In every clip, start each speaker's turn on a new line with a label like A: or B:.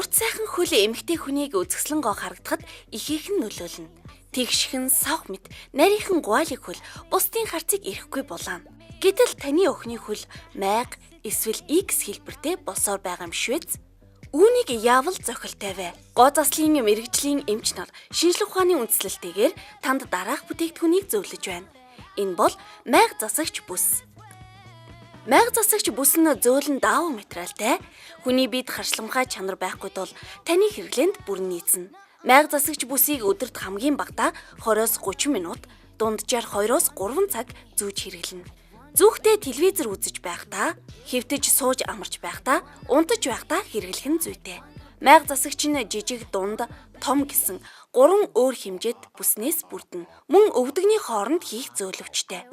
A: Урт сайхан хөл эмэгтэй хүнийг үзэсгэлэн гоо харагдахад ихээхэн нөлөөлнө. Тэгшхэн савх мэт нарийнхан гуайлыг хөл бусдын харцыг эрэхгүй булаана. Гэтэл таны охины хөл майг эсвэл X хэлбэртэй болсоор байгаа юм швэз. Үүнийг яавал зохил тавиа. Гоо заслын мэрэгжлийн эмч нар шинжлэх ухааны үндслэлтэйгээр танд дараах бүтээгдэхүүнийг зөвлөж байна. Энэ бол майг засагч бүс. Майг засагч бүс нь зөөлөн даавуу материалтай. Хүний биед харшламхай чанар байхгүй тул таны хэрэглээнд бүрэн нийцнэ. Майг засагч бүсийг өдөрт хамгийн багадаа 20-30 минут, дунджаар 2-3 цаг зүүж хэрэглэнэ. Зүүхдээ телевизэр үзэж байхдаа, хэвтэж сууж амарч байхдаа, унтаж байхдаа хэрэглэх нь зүйтэй. Майг засагч нь жижиг, дунд, том гэсэн гурван өөр хэмжээд бүснээс бүрдэнэ. Мөн өвдөгний хооронд хийх зөөлөвчтэй.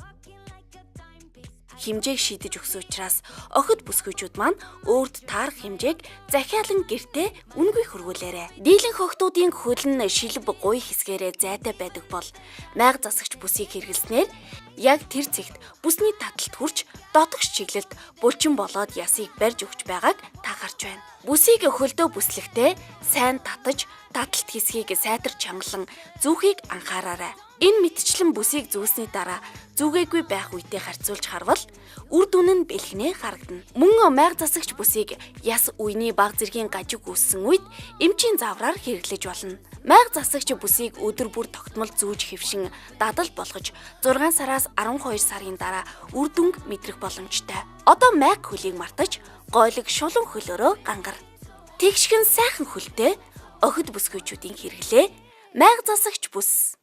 A: Хэмжээг шийдэж өгсөн учраас охид бүсгүйчүүд маань өөрт таарах хэмжээг захиалан гэртээ үнэгүй хөргүүлээрэй. Дийлэнх охидуудын хөл нь шилб гуй хэсгээрээ зайтай байдаг бол майг засагч бүсийг хэрэглэснээр яг тэр цэгт бүсний таталт хүрч дотогш чиглэлд булчин болоод ясыг барьж өгч байгааг та харж байна. Бүсийг хөлдөө бүслэхдээ сайн татаж таталт хэсгийг сайтар чангалан зүүхийг анхаараарай. Энэ мэтчлэн бүсийг зүүсний дараа зүгээгүй байх үедээ харьцуулж харвал үр дүн нь бэлгэнэ харагдана. Мөн майг засагч бүсийг яс үений баг зэргийн гажиг үүссэн үед эмчийн заавраар хэрэглэж болно. Майг засагч бүсийг өдөр бүр тогтмол зүүж хэвшин дадал болгож 6 сараас 12 сарын дараа үр дүнг мэдрэх боломжтой. Одоо майг хөлийг мартаж гойлог шулуун хөлөөрөө гангар. Тэгшгэн сайхан хөлтэй охид бүсгүйчүүдийн хэрэглээ майг засагч бүс.